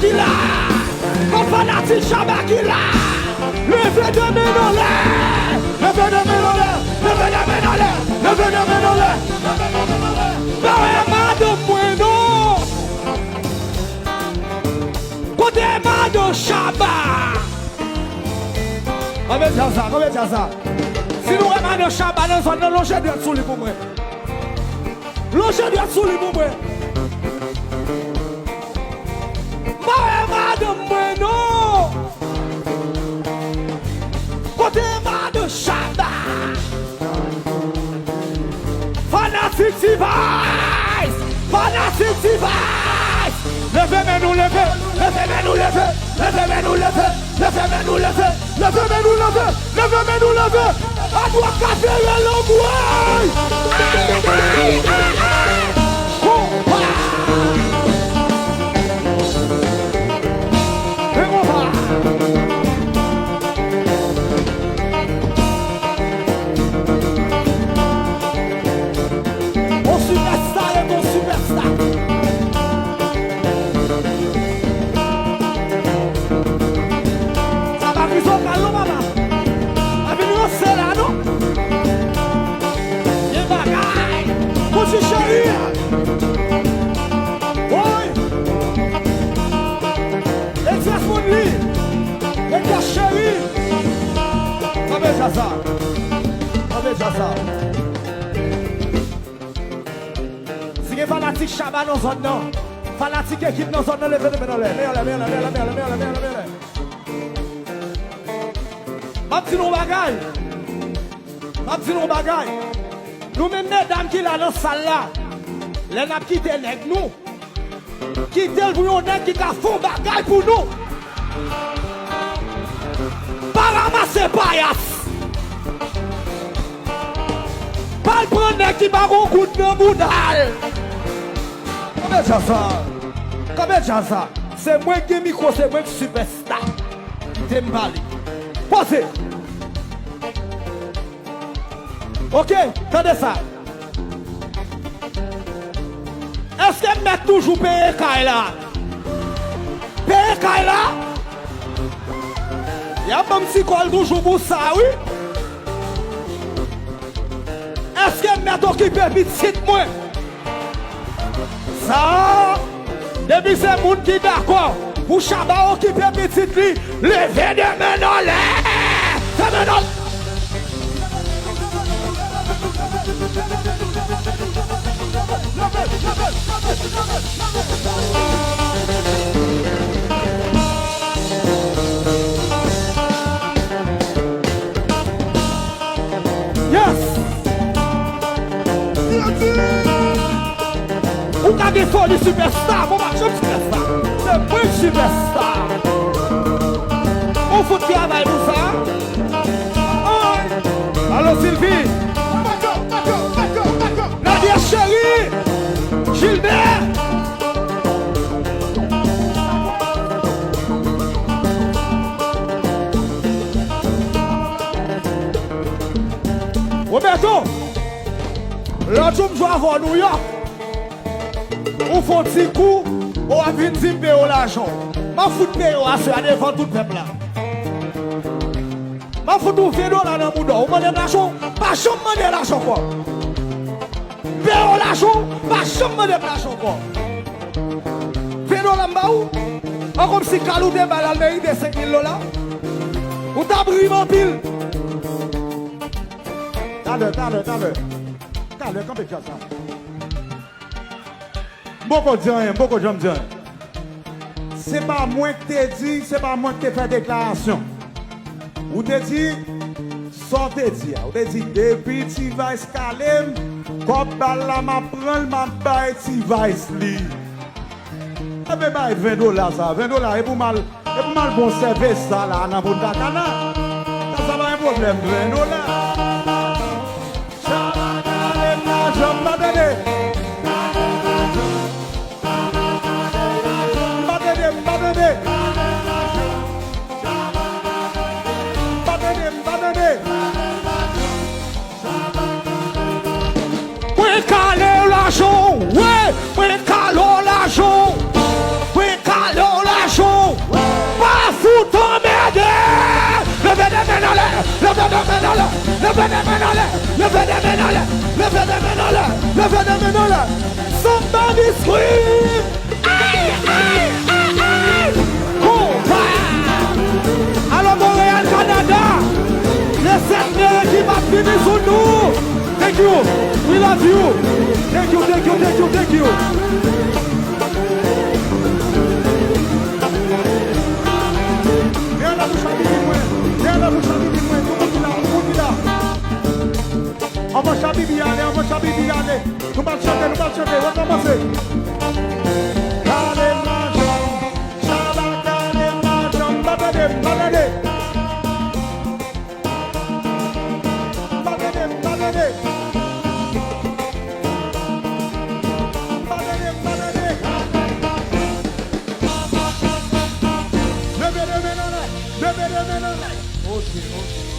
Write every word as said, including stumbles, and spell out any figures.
ki la. Kòm fanatik Shabba ki la. Leve de men anlè. Leve de men anlè. Leve de men anlè. Leve de men anlè. Pa wè madanm mwen non. Kote madanm Shabba? Kanpe djaz la, kanpe djaz la. Si nou wè madanm Shabba nan zòn nan, lonje dwèt sou li pou mwen. Lonje dwèt sou li pou mwen. M pa wè madanm mwen non. Kote madanm Shabba? Fanatik T-Vice! Fanatik T-Vice! Leve men nou, leve! Leve men nou, leve! Leve men nou, leve! Leve men nou, leve! Leve men nou, leve! Leve men nou, leve! Adwat ka fere langway! Konpa! E konpa! On sipèsta ret on sipèsta. Sa pa kriz vokal non, papa. Pa vin ranse la, non. Gen bagay. Bouti cheri. Woy. Express Money. Express cheri. Kanpe djaz sa. Kanpe djaz sa. Si gen fanatik Shabba nan zòn nan, fanatik ekip nan zòn nan, leve men anlè, men anlè, men anlè. M ap di nou yon bagay. M ap di nou yon bagay. Nou menm medam ki la nan sal la, lè n ap kite nèg nou, kite l pou yon nèg ki ka fè yon bagay pou nou. Pa ranmase payas. Pa al pran nèg ki pa gon goud nan bouda l. Kanpe djaz sa. Kanpe djaz sa. Se mwen ki gen mikwo, se mwen ki sipèsta. Kite m pale. Poze. Oke, tande sa. Èske m mèt toujou peye kay la? Peye kay la? Y ap ban m ti kòb toujou pou sa, wi. Èske m mèt okipe pitit mwen? Sa, depi se moun ki dakò pou Shabba okipe pitit li, leve de men anlè. De men anlè. Yes! Ou ka gen foli sipèsta, bon, m ap janm sipèsta. Se mwen sipèsta. Ou fout travay pou sa. Alo, Sylvie. Nadia chérie. Gilbert. Roberto, lòt jou m jwe avè w Nouyòk, ou fè yon ti kou, ou ap vin di m peye w lajan w. M ap fout peye w aswè a devan tout pèp la. M ap fout ou ven dola nan bouda w. Ou mande m lajan w, pa janm mande lajan ankò. M peye w lajan w, pa janm mande m lajan ankò. Ven dola m ba ou. An kòmsi kal ou te bay la, l merite senk mil dola. Ou t ap ri m anpil. Talè, talè, talè. Talè, kanpe djaz sa. M poko di anyen, m poko janm di anyen. Se pa mwen k te di, se pa mwen k te fè deklarasyon. Ou te di sa w te di a. Ou te di, depi T-Vice kale m, kòb bal la, m ap pran l, m ap bay T-Vice li. Enben, bay ven dola sa, ven dola, e pou m al, e pou m al bon sèvis sa la nan Punta Cana. Sa, sa pa yon pwoblèm, ven dola. Shabba kale m lajan m pa tande. M pa tande, m pa tande. M pa tande, m pa tande. Mwen kale w lajan w, wi, mwen kale w lajan w. Mwen kale w lajan Leve de men anlè, leve de men anlè, leve de men anlè, leve de men anlè. Somebody scream! Ay, ay, ay, ay! Konpa! Alò, Montréal, Canada, le sept mai ki p ap fini sou nou. Thank you. We love you. Thank you, thank you, thank you, thank you. Dèyè labouch a pitit mwen. Dèyè labouch a pitit mwen. Tout moun ki la, tout moun ki la. Anvan Chabibi ale, anvan Chabibi ale. Nou pral chante, nou pral chante. Rekòmanse. Gade madanm, Shabba gade madanm, pa tande, pa tande. Pa tande, pa tande. Pa tande, pa tande. Leve de men anlè, leve de men anlè. Ok, ok.